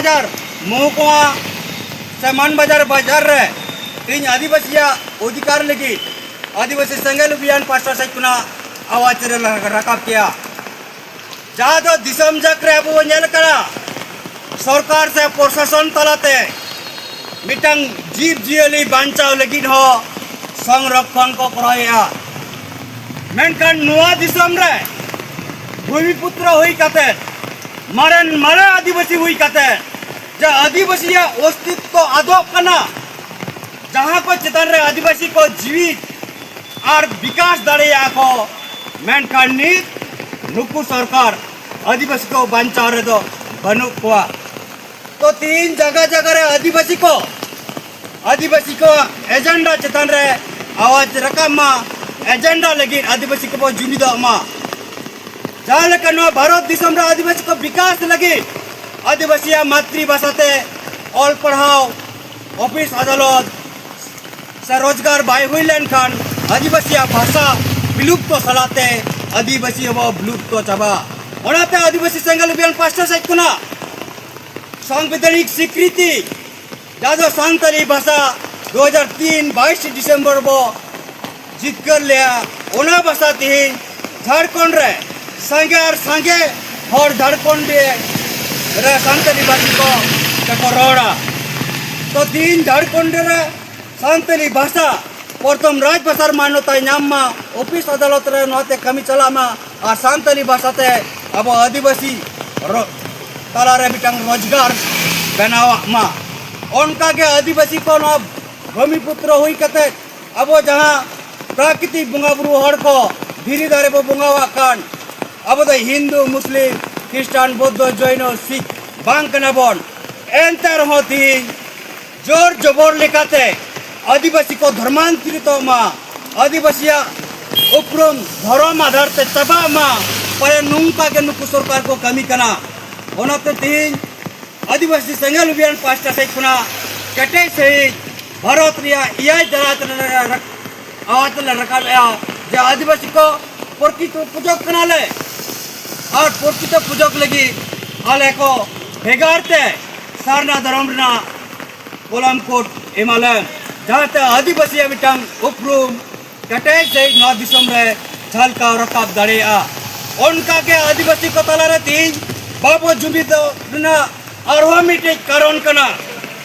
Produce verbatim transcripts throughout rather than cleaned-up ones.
ᱵᱟᱡᱟᱨ ᱢᱚᱦᱠᱩᱢᱟ ᱥᱮ ᱢᱟᱱ ᱵᱟᱡᱟᱨ ᱵᱟᱡᱟᱨ ᱨᱮ ᱛᱮᱦᱮᱧ ᱟᱹᱫᱤᱵᱟᱹᱥᱤᱭᱟᱜ ᱚᱫᱷᱤᱠᱟᱨ ᱞᱟᱹᱜᱤᱫ ᱟᱹᱫᱤᱵᱟᱹᱥᱤ ᱥᱮᱸᱜᱮᱞ ᱚᱵᱷᱤᱭᱟᱱ ᱯᱟᱥᱴᱟ ᱥᱮᱫ ᱠᱷᱚᱱᱟᱜ ᱟᱣᱟᱡᱽ ᱨᱮ ᱨᱟᱠᱟᱵ ᱠᱮᱜᱼᱟ᱾ ᱡᱟᱦᱟᱸ ᱫᱚ ᱫᱤᱥᱚᱢ ᱡᱟᱠ ᱨᱮ ᱟᱵᱚ ᱵᱚᱱ ᱧᱮᱞ ᱠᱟᱱᱟ, ᱥᱚᱨᱠᱟᱨ ᱥᱮ ᱯᱨᱚᱥᱟᱥᱚᱱ ᱛᱟᱞᱟᱛᱮ ᱢᱤᱫᱴᱟᱝ ᱡᱤᱵᱽ ᱡᱤᱭᱟᱹᱞᱤ ᱵᱟᱧᱪᱟᱣ ᱞᱟᱹᱜᱤᱫ ᱦᱚᱸ ᱥᱚᱝᱨᱚᱠᱷᱚᱱ ᱠᱚ ᱠᱚᱨᱟᱣᱮᱫᱼᱟ᱾ ᱢᱮᱱᱠᱷᱟᱱ ᱱᱚᱣᱟ ᱫᱤᱥᱚᱢ ᱨᱮ ᱵᱷᱩᱢᱤᱯᱩᱛᱨᱚ ᱦᱩᱭ ᱠᱟᱛᱮ, ᱢᱟᱨᱮᱱ ᱢᱟᱨᱮ ᱟᱹᱫᱤᱵᱟᱹᱥᱤ ᱦᱩᱭ ᱠᱟᱛᱮ, ᱡᱮ ᱟᱹᱫᱤᱵᱟᱹᱥᱤᱭᱟᱜ ᱚᱥᱛᱤᱛᱛᱚ ᱟᱫᱚᱜ ᱠᱟᱱᱟ, ᱡᱟᱦᱟᱸ ᱠᱚ ᱪᱮᱛᱟᱱ ᱨᱮ ᱟᱹᱫᱤᱵᱟᱹᱥᱤ ᱠᱚ ᱡᱤᱣᱤ ᱟᱨ ᱵᱤᱠᱟᱥ ᱫᱟᱲᱮᱭᱟᱜᱼᱟ ᱠᱚ, ᱢᱮᱱᱠᱷᱟᱱ ᱱᱤᱛ ᱱᱩᱠᱩ ᱥᱚᱨᱠᱟᱨ ᱟᱹᱫᱤᱵᱟᱹᱥᱤ ᱠᱚ ᱵᱟᱧᱪᱟᱣ ᱨᱮᱫᱚ ᱵᱟᱹᱱᱩᱜ ᱠᱚᱣᱟ᱾ ᱛᱚ ᱛᱤᱦᱤᱧ ᱡᱟᱭᱜᱟ ᱡᱟᱭᱜᱟ ᱨᱮ ᱟᱹᱫᱤᱵᱟᱹᱥᱤ ᱠᱚ, ᱟᱹᱫᱤᱵᱟᱹᱥᱤ ᱠᱚᱣᱟᱜ ᱮᱡᱮᱱᱰᱟ ᱪᱮᱛᱟᱱ ᱨᱮ ᱟᱣᱟᱡᱽ ᱨᱟᱠᱟᱵ ᱢᱟ, ᱮᱡᱮᱱᱰᱟ ᱞᱟᱹᱜᱤᱫ ᱟᱹᱫᱤᱵᱟᱹᱥᱤ ᱠᱚᱵᱚ ᱡᱩᱢᱤᱫᱚᱜ ᱢᱟ᱾ ᱡᱟᱦᱟᱸ ᱞᱮᱠᱟ ᱱᱚᱣᱟ ᱵᱷᱟᱨᱚᱛ ᱫᱤᱥᱚᱢ ᱨᱮ ᱟᱹᱫᱤᱵᱟᱹᱥᱤ ᱠᱚ ᱵᱤᱠᱟᱥ ᱞᱟᱹᱜᱤᱫ ᱟᱹᱫᱤᱵᱟᱹᱥᱤᱭᱟᱜ ᱢᱟᱛᱨᱤ ᱵᱷᱟᱥᱟ ᱛᱮ ᱚᱞ ᱯᱟᱲᱦᱟᱣ, ᱚᱯᱷᱤᱥ ᱟᱫᱟᱞᱚᱛ ᱥᱮ ᱨᱳᱡᱽᱜᱟᱨ ᱵᱟᱭ ᱦᱩᱭ ᱞᱮᱱᱠᱷᱟᱱ ᱟᱹᱫᱤᱵᱟᱹᱥᱤᱭᱟᱜ ᱵᱷᱟᱥᱟ ᱵᱤᱞᱩᱯᱛᱚ ᱥᱟᱞᱟᱜ ᱛᱮ ᱟᱹᱫᱤᱵᱟᱹᱥᱤ ᱦᱚᱸᱵᱚ ᱵᱤᱞᱩᱯᱛᱚ ᱪᱟᱵᱟᱜᱼᱟ᱾ ᱚᱱᱟᱛᱮ ᱟᱹᱫᱤᱵᱟᱹᱥᱤ ᱥᱮᱸᱜᱮᱞ ᱚᱵᱷᱤᱭᱟᱱ ᱯᱟᱥᱴᱟ ᱥᱮᱫ ᱠᱷᱚᱱᱟᱜ ᱥᱟᱝᱵᱤᱫᱷᱟᱱᱤᱠ ᱥᱤᱠᱨᱤᱛᱤ, ᱡᱟᱦᱟᱸ ᱫᱚ ᱥᱟᱱᱛᱟᱲᱤ ᱵᱷᱟᱥᱟ ᱫᱩ ᱦᱟᱡᱟᱨ ᱛᱤᱱ ᱵᱟᱭᱤᱥ ᱰᱤᱥᱮᱢᱵᱚᱨ ᱵᱚ ᱡᱤᱛᱠᱟᱹᱨ ᱞᱮᱜᱼᱟ, ᱚᱱᱟ ᱵᱷᱟᱥᱟ ᱛᱮᱦᱮᱧ ᱡᱷᱟᱲᱠᱷᱚᱸᱰ ᱨᱮ ᱥᱟᱸᱜᱮ ᱟᱨ ᱥᱟᱸᱜᱮ ᱦᱚᱲ ᱡᱷᱟᱲᱠᱷᱚᱸᱰ ᱨᱮ ᱥᱟᱱᱛᱟᱲᱤ ᱵᱷᱟᱥᱟ ᱠᱚ ᱛᱮᱠᱚ ᱨᱚᱲᱟ᱾ ᱛᱚ ᱛᱮᱦᱮᱧ ᱡᱷᱟᱲᱠᱷᱚᱸᱰ ᱨᱮ ᱥᱟᱱᱛᱟᱲᱤ ᱵᱷᱟᱥᱟ ᱯᱨᱚᱛᱷᱚᱢ ᱨᱟᱡᱽ ᱵᱷᱟᱥᱟᱨ ᱢᱟᱱᱚᱛᱟᱭ ᱧᱟᱢ ᱢᱟ, ᱚᱯᱷᱤᱥ ᱟᱫᱟᱞᱚᱛ ᱨᱮ ᱱᱚᱣᱟᱛᱮ ᱠᱟᱹᱢᱤ ᱪᱟᱞᱟᱜ ᱢᱟ, ᱟᱨ ᱥᱟᱱᱛᱟᱲᱤ ᱵᱷᱟᱥᱟᱛᱮ ᱟᱵᱚ ᱟᱹᱫᱤᱵᱟᱹᱥᱤ ᱨᱚ-, ᱛᱟᱞᱟᱨᱮ ᱢᱤᱫᱴᱟᱝ ᱨᱳᱡᱽᱜᱟᱨ ᱵᱮᱱᱟᱣᱟᱜ ᱢᱟ᱾ ᱚᱱᱠᱟᱜᱮ ᱟᱹᱫᱤᱵᱟᱹᱥᱤ ᱠᱚ ᱱᱚᱣᱟ ᱵᱷᱩᱢᱤᱯᱩᱛᱨᱚ ᱦᱩᱭ ᱠᱟᱛᱮ ᱟᱵᱚ ᱡᱟᱦᱟᱸ ᱯᱨᱟᱠᱨᱤᱛᱤᱠ ᱵᱚᱸᱜᱟ ᱵᱩᱨᱩ ᱦᱚᱲ ᱠᱚ ᱫᱷᱤᱨᱤ ᱫᱟᱨᱮ ᱵᱚ ᱵᱚᱸᱜᱟᱣᱟᱜ ᱠᱟᱱ, ᱟᱵᱚ ᱫᱚ ᱦᱤᱱᱫᱩ, ᱢᱩᱥᱞᱤᱢ, ᱠᱷᱨᱤᱥᱴᱟᱱ, ᱵᱳᱫᱽᱫᱷᱚ, ᱡᱚᱭᱱᱚ, ᱥᱤᱠᱷ ᱵᱟᱝ ᱠᱟᱱᱟ ᱵᱚᱱ᱾ ᱮᱱᱛᱮ ᱨᱮᱦᱚᱸ ᱛᱤᱦᱤᱧ ᱡᱳᱨ ᱡᱚᱵᱚᱨ ᱞᱮᱠᱟᱛᱮ ᱟᱹᱫᱤᱵᱟᱹᱥᱤ ᱠᱚ ᱫᱷᱚᱨᱢᱟᱱᱛᱚᱨᱤᱛᱚᱜ ᱢᱟ, ᱟᱹᱫᱤᱵᱟᱹᱥᱤᱭᱟᱜ ᱩᱯᱨᱩᱢ ᱫᱷᱚᱨᱚᱢ ᱟᱫᱷᱟᱨ ᱛᱮ ᱪᱟᱵᱟᱜ ᱢᱟ, ᱯᱟᱞᱮ ᱱᱚᱝᱠᱟ ᱜᱮ ᱱᱩᱠᱩ ᱥᱚᱨᱠᱟᱨ ᱠᱚ ᱠᱟᱹᱢᱤ ᱠᱟᱱᱟ᱾ ᱚᱱᱟᱛᱮ ᱛᱮᱦᱮᱧ ᱟᱹᱫᱤᱵᱟᱹᱥᱤ ᱥᱮᱸᱜᱮᱞ ᱚᱵᱷᱤᱭᱟᱱ ᱯᱟᱥᱴᱟ ᱥᱮᱫ ᱠᱷᱚᱱᱟᱜ ᱠᱮᱴᱮᱡ ᱥᱟᱹᱦᱤᱡ ᱵᱷᱟᱨᱚᱛ ᱨᱮᱭᱟᱜ ᱮᱭᱟᱭ ᱡᱟᱹᱛ ᱨᱮ ᱨᱟᱠ-, ᱟᱣᱟᱡᱽ ᱞᱮ ᱨᱟᱠᱟᱵᱮᱜᱼᱟ ᱡᱮ ᱟᱹᱫᱤᱵᱟᱹᱥᱤ ᱠᱚ ᱯᱨᱚᱠᱨᱤᱛᱚ ᱯᱩᱡᱚᱠ ᱠᱟᱱᱟᱞᱮ, ᱟᱨ ᱯᱨᱚᱠᱨᱤᱛᱚ ᱯᱩᱡᱚᱠ ᱞᱟᱹᱜᱤᱫ ᱟᱞᱮ ᱠᱚ ᱵᱷᱮᱜᱟᱨ ᱛᱮ ᱥᱟᱨᱱᱟ ᱫᱷᱚᱨᱚᱢ ᱨᱮᱱᱟᱜ ᱠᱚᱞᱟᱢ ᱠᱳᱰ ᱮᱢᱟᱞᱮᱢ, ᱡᱟᱦᱟᱸᱛᱮ ᱟᱹᱫᱤᱵᱟᱹᱥᱤᱭᱟᱜ ᱢᱤᱫᱴᱟᱝ ᱩᱯᱨᱩᱢ ᱠᱮᱴᱮᱡ ᱥᱟᱹᱦᱤᱡ ᱱᱚᱣᱟ ᱫᱤᱥᱚᱢ ᱨᱮ ᱡᱷᱟᱞᱠᱟᱣ ᱨᱟᱠᱟᱵ ᱫᱟᱲᱮᱭᱟᱜᱼᱟ᱾ ᱚᱱᱠᱟᱜᱮ ᱟᱹᱫᱤᱵᱟᱹᱥᱤ ᱠᱚ ᱛᱟᱞᱟᱨᱮ ᱛᱮᱦᱮᱧ ᱵᱟᱵᱚ ᱡᱩᱢᱤᱫᱚᱜ ᱨᱮᱱᱟᱜ ᱟᱨᱦᱚᱸ ᱢᱤᱫᱴᱮᱡ ᱠᱟᱨᱚᱱ ᱠᱟᱱᱟ,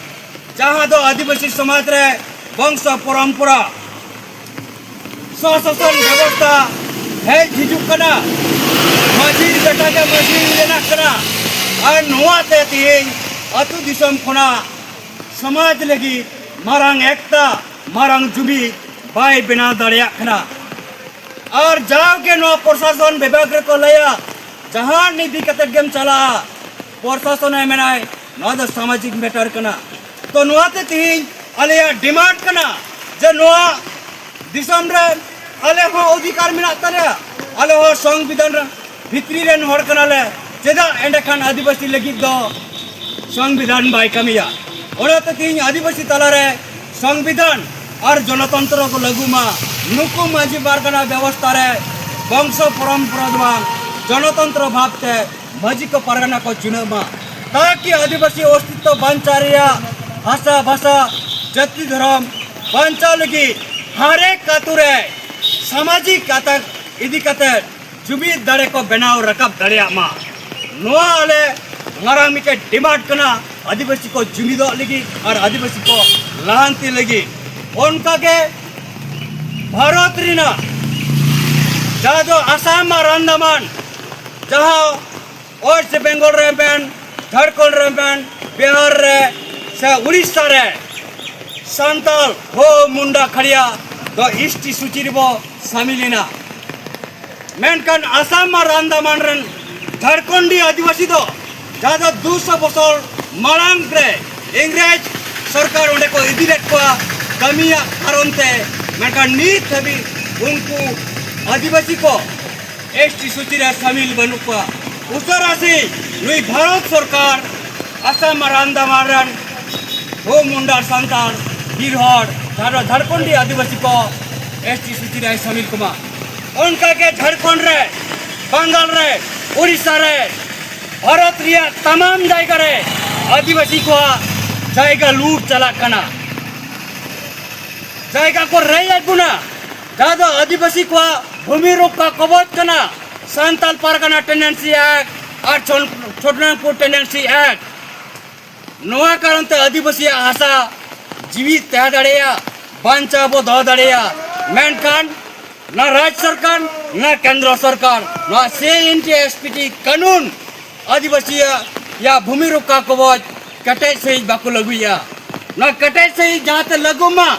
ᱡᱟᱦᱟᱸ ᱫᱚ ᱟᱹᱫᱤᱵᱟᱹᱥᱤ ᱥᱚᱢᱟᱡᱽ ᱨᱮ ᱵᱚᱝᱥᱚ ᱯᱚᱨᱚᱢᱯᱚᱨᱟ ᱥᱚᱥᱟᱥᱚᱱ ᱵᱮᱵᱚᱥᱛᱷᱟ ᱦᱮᱡ ᱦᱤᱡᱩᱜ ᱠᱟᱱᱟ᱾ ᱢᱟᱹᱡᱷᱤ ᱵᱮᱴᱟ ᱜᱮ ᱢᱟᱹᱡᱷᱤ ᱨᱮᱱᱟᱜ ᱠᱟᱱᱟ᱾ ᱟᱨ ᱱᱚᱣᱟ ᱛᱮ ᱛᱮᱦᱮᱧ ᱟᱹᱛᱩ ᱫᱤᱥᱚᱢ ᱠᱷᱚᱱᱟᱜ ᱥᱚᱢᱟᱡᱽ ᱞᱟᱹᱜᱤᱫ ᱢᱟᱨᱟᱝ ᱮᱠᱛᱟ, ᱢᱟᱨᱟᱝ ᱡᱩᱢᱤᱫ ᱵᱟᱭ ᱵᱮᱱᱟᱣ ᱫᱟᱲᱮᱭᱟᱜ ᱠᱟᱱᱟ᱾ ᱟᱨ ᱡᱟᱣᱜᱮ ᱱᱚᱣᱟ ᱯᱨᱚᱥᱟᱥᱚᱱ ᱵᱤᱵᱷᱟᱜᱽ ᱨᱮᱠᱚ ᱞᱟᱹᱭᱟ, ᱡᱟᱦᱟᱸ ᱤᱫᱤ ᱠᱟᱛᱮ ᱜᱮᱢ ᱪᱟᱞᱟᱜᱼᱟ, ᱯᱨᱚᱥᱟᱥᱚᱱᱮ ᱢᱮᱱᱟᱭ ᱱᱚᱣᱟ ᱫᱚ ᱥᱟᱢᱟᱡᱤᱠ ᱢᱮᱴᱟᱨ ᱠᱟᱱᱟ᱾ ᱛᱚ ᱱᱚᱣᱟᱛᱮ ᱛᱮᱦᱮᱧ ᱟᱞᱮᱭᱟᱜ ᱰᱤᱢᱟᱱᱰ ᱠᱟᱱᱟ ᱡᱮ ᱱᱚᱣᱟ ᱫᱤᱥᱚᱢ ᱨᱮ ᱟᱞᱮ ᱦᱚᱸ ᱚᱫᱷᱤᱠᱟᱨ ᱢᱮᱱᱟᱜ ᱛᱟᱞᱮᱭᱟ, ᱟᱞᱮ ᱦᱚᱸ ᱥᱚᱝᱵᱤᱫᱷᱟᱱ ᱨᱮ ᱵᱷᱤᱛᱨᱤ ᱨᱮᱱ ᱦᱚᱲ ᱠᱟᱱᱟᱞᱮ, ᱪᱮᱫᱟᱜ ᱮᱸᱰᱮᱠᱷᱟᱱ ᱟᱹᱫᱤᱵᱟᱹᱥᱤ ᱞᱟᱹᱜᱤᱫ ᱫᱚ ᱥᱚᱝᱵᱤᱫᱷᱟᱱ ᱵᱟᱭ ᱠᱟᱹᱢᱤᱭᱟ? ᱚᱱᱟᱛᱮ ᱛᱮᱦᱮᱧ ᱟᱹᱫᱤᱵᱟᱹᱥᱤ ᱛᱟᱞᱟᱨᱮ ᱥᱚᱝᱵᱤᱫᱷᱟᱱ ᱟᱨ ᱡᱚᱱᱚᱛᱚᱱᱛᱨᱚ ᱠᱚ ᱞᱟᱹᱜᱩ ᱢᱟ, ᱱᱩᱠᱩ ᱢᱟᱹᱡᱷᱤ ᱯᱟᱨᱜᱟᱱᱟ ᱵᱮᱵᱚᱥᱛᱷᱟ ᱨᱮ ᱵᱚᱝᱥᱚ ᱯᱚᱨᱚᱢᱯᱚᱨᱟ ᱫᱚ ᱵᱟᱝ, ᱡᱚᱱᱚᱛᱚᱱᱛᱨᱚ ᱵᱷᱟᱵᱽ ᱛᱮ ᱢᱟᱹᱡᱷᱤ ᱠᱚ ᱯᱟᱨᱜᱟᱱᱟ ᱠᱚ ᱪᱩᱱᱟᱹᱜ ᱢᱟ, ᱛᱟᱠᱤ ᱟᱹᱫᱤᱵᱟᱹᱥᱤ ᱚᱥᱛᱤᱛᱛᱚ ᱵᱟᱧᱪᱟᱣ ᱨᱮᱭᱟᱜ ᱵᱷᱟᱥᱟ, ᱵᱷᱟᱥᱟ, ᱡᱟᱹᱛᱤ, ᱫᱷᱚᱨᱚᱢ ᱵᱟᱧᱪᱟᱣ ᱞᱟᱹᱜᱤᱫ ᱦᱟᱨᱮᱠ ᱟᱛᱳ ᱨᱮ ᱥᱟᱢᱟᱡᱤᱠ ᱠᱟᱛᱷᱟ ᱤᱫᱤ ᱠᱟᱛᱮ ᱡᱩᱢᱤᱫ ᱫᱟᱲᱮ ᱠᱚ ᱵᱮᱱᱟᱣ ᱨᱟᱠᱟᱵ ᱫᱟᱲᱮᱭᱟᱜ ᱢᱟ᱾ ᱱᱚᱣᱟ ᱟᱞᱮ ᱢᱟᱨᱟᱝ ᱢᱤᱫᱴᱮᱱ ᱰᱤᱢᱟᱱᱰ ᱠᱟᱱᱟ, ᱟᱹᱫᱤᱵᱟᱹᱥᱤ ᱠᱚ ᱡᱩᱢᱤᱫᱚᱜ ᱞᱟᱹᱜᱤᱫ ᱟᱨ ᱟᱹᱫᱤᱵᱟᱹᱥᱤ ᱠᱚ ᱞᱟᱦᱟᱱᱛᱤ ᱞᱟᱹᱜᱤᱫ᱾ ᱚᱱᱠᱟᱜᱮ ᱵᱷᱟᱨᱚᱛ ᱨᱮᱱᱟᱜ ᱡᱟᱦᱟᱸ ᱫᱚ ᱟᱥᱟᱢ ᱟᱨ ᱟᱱᱫᱟᱢᱟᱱ, ᱡᱟᱦᱟᱸ ᱳᱭᱮᱥᱴ ᱵᱮᱝᱜᱚᱞ ᱨᱮ ᱢᱮᱱ, ᱡᱷᱟᱲᱠᱷᱚᱸᱰ ᱨᱮ ᱢᱮᱱ, ᱵᱤᱦᱟᱨ ᱨᱮ ᱥᱮ ᱩᱲᱤᱥᱥᱟ ᱨᱮ ᱥᱟᱱᱛᱟᱲ ᱦᱳ ᱢᱩᱱᱰᱟ ᱠᱷᱟᱲᱤᱭᱟ ᱫᱚ ᱮᱥ ᱴᱤ ᱥᱩᱪᱤ ᱨᱮᱵᱚ ᱥᱟᱢᱤᱞ ᱮᱱᱟ᱾ ᱢᱮᱱᱠᱷᱟᱱ ᱟᱥᱟᱢ ᱟᱨ ᱟᱱᱫᱟᱢᱟᱱ ᱨᱮᱱ ᱡᱷᱟᱲᱠᱷᱚᱸᱰᱤ ᱟᱹᱫᱤᱵᱟᱹᱥᱤ ᱫᱚ ᱡᱟᱦᱟᱸ ᱫᱚ ᱫᱩᱥᱚ ᱵᱚᱪᱷᱚᱨ ᱢᱟᱲᱟᱝ ᱨᱮ ᱤᱝᱨᱮᱡᱽ ᱥᱚᱨᱠᱟᱨ ᱚᱸᱰᱮ ᱠᱚ ᱤᱫᱤ ᱞᱮᱫ ᱠᱚᱣᱟ ᱠᱟᱹᱢᱤᱭᱟᱜ ᱠᱟᱨᱚᱱ ᱛᱮ, ᱢᱮᱱᱠᱷᱟᱱ ᱱᱤᱛ ᱫᱷᱟᱹᱵᱤᱡ ᱩᱱᱠᱩ ᱟᱹᱫᱤᱵᱟᱹᱥᱤ ᱠᱚ ᱮᱥ ᱴᱤ ᱥᱩᱪᱤ ᱨᱮ ᱥᱟᱢᱤᱞ ᱵᱟᱹᱱᱩᱜ ᱠᱚᱣᱟ᱾ ᱩᱥᱟᱹᱨᱟ ᱥᱮ ᱱᱩᱭ ᱵᱷᱟᱨᱚᱛ ᱥᱚᱨᱠᱟᱨ ᱟᱥᱟᱢ ᱟᱨ ᱟᱱᱫᱟᱢᱟᱱ ᱨᱮᱱ ᱦᱳ ᱢᱩᱱᱰᱟᱨ ᱥᱟᱱᱛᱟᱲ, ᱵᱤᱨ ᱦᱚᱲ, ᱡᱷᱟᱲ-, ᱡᱷᱟᱲᱠᱷᱚᱸᱰᱤ ᱟᱹᱫᱤᱵᱟᱹᱥᱤ ᱠᱚ ᱮᱥ ᱴᱤ ᱥᱩᱪᱤ ᱨᱮ ᱥᱟᱢᱤᱞ ᱠᱚᱢᱟ᱾ ᱚᱱᱠᱟᱜᱮ ᱡᱷᱟᱲᱠᱷᱚᱸᱰ ᱨᱮ, ᱵᱟᱝᱜᱟᱞ ᱨᱮ, ᱩᱲᱤᱥᱥᱟ ᱨᱮ, ᱵᱷᱟᱨᱚᱛ ᱨᱮᱭᱟᱜ ᱛᱟᱢᱟᱢ ᱡᱟᱭᱜᱟ ᱨᱮ ᱟᱹᱫᱤᱵᱟᱹᱥᱤ ᱠᱚᱣᱟᱜ ᱡᱟᱭᱜᱟ ᱞᱩᱴ ᱪᱟᱞᱟᱜ ᱠᱟᱱᱟ, ᱡᱟᱭᱜᱟ ᱠᱚ ᱨᱮᱡ ᱮᱫ ᱵᱚᱱᱟ, ᱡᱟᱦᱟᱸ ᱫᱚ ᱟᱹᱫᱤᱵᱟᱹᱥᱤ ᱠᱚᱣᱟᱜ ᱵᱷᱩᱢᱤ ᱨᱚᱠᱠᱷᱟ ᱠᱚᱵᱚᱪ ᱠᱟᱱᱟ, ᱥᱟᱱᱛᱟᱞ ᱯᱟᱨᱜᱟᱱᱟ ᱴᱮᱱᱰᱮᱱᱥᱤ ᱮᱠᱴ ᱟᱨ ᱪᱷᱚᱱ-, ᱪᱷᱳᱴᱱᱟᱜᱽᱯᱩᱨ ᱴᱮᱱᱰᱮᱱᱥᱤ ᱮᱠᱴ᱾ ᱱᱚᱣᱟ ᱠᱟᱨᱚᱱ ᱛᱮ ᱟᱹᱫᱤᱵᱟᱹᱥᱤᱭᱟᱜ ᱦᱟᱥᱟ ᱡᱤᱣᱤᱫ ᱛᱟᱦᱮᱸ ᱫᱟᱲᱮᱭᱟᱜᱼᱟ, ᱵᱟᱧᱪᱟᱣ ᱵᱚ ᱫᱚᱦᱚ ᱫᱟᱲᱮᱭᱟᱜᱼᱟ᱾ ᱢᱮᱱᱠᱷᱟᱱ ᱱᱟ ᱨᱟᱡᱽ ᱥᱚᱨᱠᱟᱨ, ᱱᱟ ᱠᱮᱱᱫᱨᱚ ᱥᱚᱨᱠᱟᱨ ᱱᱚᱣᱟ ᱥᱤ N T S P T ᱠᱟᱹᱱᱩᱱ ᱟᱹᱫᱤᱵᱟᱹᱥᱤᱭᱟᱜ ᱭᱟ ᱵᱷᱩᱢᱤ ᱨᱚᱠᱠᱷᱟ ᱠᱚᱵᱚᱪ ᱠᱮᱴᱮᱡ ᱥᱟᱺᱦᱤᱡ ᱵᱟᱠᱚ ᱞᱟᱹᱜᱩᱭᱮᱫᱼᱟ᱾ ᱱᱚᱣᱟ ᱠᱮᱴᱮᱡ ᱥᱟᱺᱦᱤᱡ ᱡᱟᱦᱟᱸᱛᱮ ᱞᱟᱹᱜᱩ ᱢᱟ,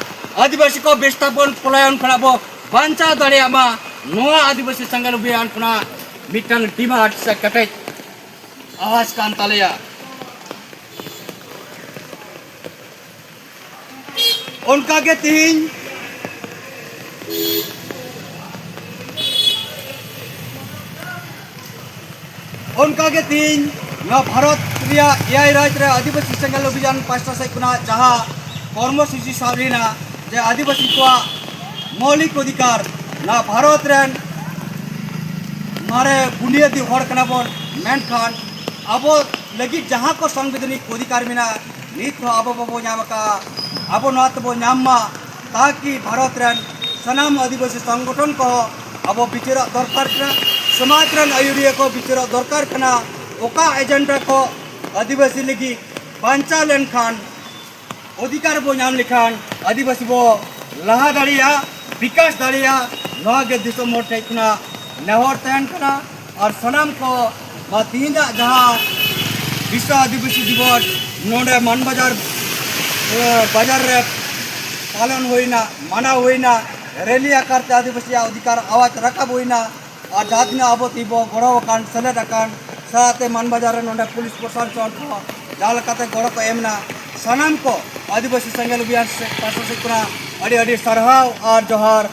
ᱟᱹᱫᱤᱵᱟᱹᱥᱤ ᱠᱚ ᱵᱤᱥᱛᱷᱟᱯᱚᱱ ᱯᱚᱞᱟᱭᱚᱱ ᱠᱷᱚᱱᱟᱜ ᱵᱚ ᱵᱟᱧᱪᱟᱣ ᱫᱟᱲᱮᱭᱟᱜ ᱢᱟ, ᱱᱚᱣᱟ ᱟᱹᱫᱤᱵᱟᱹᱥᱤ ᱥᱮᱸᱜᱮᱞ ᱚᱵᱷᱤᱭᱟᱱ ᱠᱷᱚᱱᱟᱜ ᱢᱤᱫᱴᱟᱝ ᱰᱤᱢᱟᱱᱰ ᱥᱮ ᱠᱮᱴᱮᱡ ᱟᱣᱟᱡᱽ ᱠᱟᱱ ᱛᱟᱞᱮᱭᱟ᱾ ᱚᱱᱠᱟᱜᱮ ᱛᱤᱦᱤᱧ, ᱚᱱᱠᱟᱜᱮ ᱛᱤᱦᱤᱧ ᱱᱚᱣᱟ ᱵᱷᱟᱨᱚᱛ ᱨᱮᱭᱟᱜ ᱮᱭᱟᱭ ᱨᱟᱡᱽ ᱨᱮ ᱟᱹᱫᱤᱵᱟᱹᱥᱤ ᱥᱮᱸᱜᱮᱞ ᱚᱵᱷᱤᱡᱟᱱ ᱯᱟᱥᱴᱟ ᱥᱮᱫ ᱠᱷᱚᱱᱟᱜ ᱡᱟᱦᱟᱸ ᱠᱚᱨᱢᱚᱥᱩᱪᱤ ᱥᱟᱵ ᱞᱮᱱᱟ, ᱡᱮ ᱟᱹᱫᱤᱵᱟᱹᱥᱤ ᱠᱚᱣᱟᱜ ᱢᱳᱣᱞᱤᱠ ᱚᱫᱷᱤᱠᱟᱨ ᱱᱚᱣᱟ ᱵᱷᱟᱨᱚᱛ ᱨᱮᱱ ᱢᱟᱨᱮ ᱵᱩᱱᱤᱭᱟᱹᱫᱤ ᱦᱚᱲ ᱠᱟᱱᱟ ᱵᱚᱱ, ᱢᱮᱱᱠᱷᱟᱱ ᱟᱵᱚ ᱞᱟᱹᱜᱤᱫ ᱡᱟᱦᱟᱸ ᱠᱚ ᱥᱟᱝᱵᱤᱫᱷᱟᱱᱤᱠ ᱚᱫᱷᱤᱠᱟᱨ ᱢᱮᱱᱟᱜᱼᱟ, ᱱᱤᱛ ᱦᱚᱸ ᱟᱵᱚ ᱵᱟᱵᱚ ᱧᱟᱢ ᱟᱠᱟᱫᱼᱟ᱾ ᱟᱵᱚ ᱱᱚᱣᱟ ᱛᱮᱵᱚ ᱧᱟᱢ ᱢᱟ, ᱛᱟᱠᱤ ᱵᱷᱟᱨᱚᱛ ᱨᱮᱱ ᱥᱟᱱᱟᱢ ᱟᱹᱫᱤᱵᱟᱹᱥᱤ ᱥᱚᱝᱜᱚᱴᱷᱚᱱ ᱠᱚᱦᱚᱸ ᱟᱵᱚ ᱵᱤᱪᱟᱹᱨᱚᱜ ᱫᱚᱨᱠᱟᱨ ᱠᱟᱱᱟ, ᱥᱚᱢᱟᱡᱽ ᱨᱮᱱ ᱟᱹᱭᱩᱨᱤᱭᱟᱹ ᱠᱚ ᱵᱤᱪᱟᱹᱨᱚᱜ ᱫᱚᱨᱠᱟᱨ ᱠᱟᱱᱟ᱾ ᱚᱠᱟ ᱮᱡᱮᱱᱰᱟ ᱠᱚ ᱟᱹᱫᱤᱵᱟᱹᱥᱤ ᱞᱟᱹᱜᱤᱫ ᱵᱟᱧᱪᱟᱣ ᱞᱮᱱᱠᱷᱟᱱ, ᱚᱫᱷᱤᱠᱟᱨ ᱵᱚ ᱧᱟᱢ ᱞᱮᱠᱷᱟᱱ ᱟᱹᱫᱤᱵᱟᱹᱥᱤ ᱵᱚ ᱞᱟᱦᱟ ᱫᱟᱲᱮᱭᱟᱜᱼᱟ, ᱵᱤᱠᱟᱥ ᱫᱟᱲᱮᱭᱟᱜᱼᱟ᱾ ᱱᱚᱣᱟ ᱜᱮ ᱫᱤᱥᱚᱢ ᱦᱚᱲ ᱴᱷᱮᱱ ᱠᱷᱚᱱᱟᱜ ᱱᱮᱦᱚᱨ ᱛᱟᱦᱮᱱ ᱠᱟᱱᱟ᱾ ᱟᱨ ᱥᱟᱱᱟᱢ ᱠᱚ ᱱᱚᱣᱟ ᱛᱤᱦᱤᱧᱟᱜ ᱡᱟᱦᱟᱸ ᱵᱤᱥᱥᱚ ᱟᱹᱫᱤᱵᱟᱹᱥᱤ ᱫᱤᱵᱚᱥ ᱱᱚᱰᱮ ᱢᱟᱱᱵᱟᱡᱟᱨ, ᱮ, ᱵᱟᱡᱟᱨ ᱨᱮ ᱯᱟᱞᱚᱱ ᱦᱩᱭᱱᱟ, ᱢᱟᱱᱟᱣ ᱦᱩᱭᱱᱟ, ᱨᱮᱞᱤ ᱟᱠᱟᱨ ᱛᱮ ᱟᱹᱫᱤᱵᱟᱹᱥᱤᱭᱟᱜ ᱚᱫᱷᱤᱠᱟᱨ ᱟᱣᱟᱡᱽ ᱨᱟᱠᱟᱵ ᱦᱩᱭᱱᱟ᱾ ᱟᱨ ᱡᱟᱦᱟᱸ ᱛᱤᱱᱟᱹᱜ ᱟᱵᱚ ᱛᱮ ᱵᱚ ᱜᱚᱲᱚ ᱟᱠᱟᱱ, ᱥᱮᱞᱮᱫ ᱟᱠᱟᱱ, ᱥᱟᱶᱛᱮ ᱢᱟᱱᱵᱟᱡᱟᱨ ᱨᱮ ᱱᱚᱰᱮ ᱯᱩᱞᱤᱥ ᱯᱨᱚᱥᱟᱥᱚᱱ ᱠᱚ ᱡᱟᱦᱟᱸ ᱞᱮᱠᱟᱛᱮ ᱜᱚᱲᱚ ᱠᱚ ᱮᱢ ᱮᱱᱟ, ᱥᱟᱱᱟᱢ ᱠᱚ ᱟᱹᱫᱤᱵᱟᱹᱥᱤ ᱥᱮᱸᱜᱮᱞ ᱚᱵᱷᱤᱭᱟᱱ ᱥᱮ-, ᱯᱟᱥᱴᱟ ᱥᱮᱫ ᱠᱷᱚᱱᱟᱜ ᱟᱹᱰᱤ ᱟᱹᱰᱤ ᱥᱟᱨᱦᱟᱣ ᱟᱨ ᱡᱚᱦᱟᱨ᱾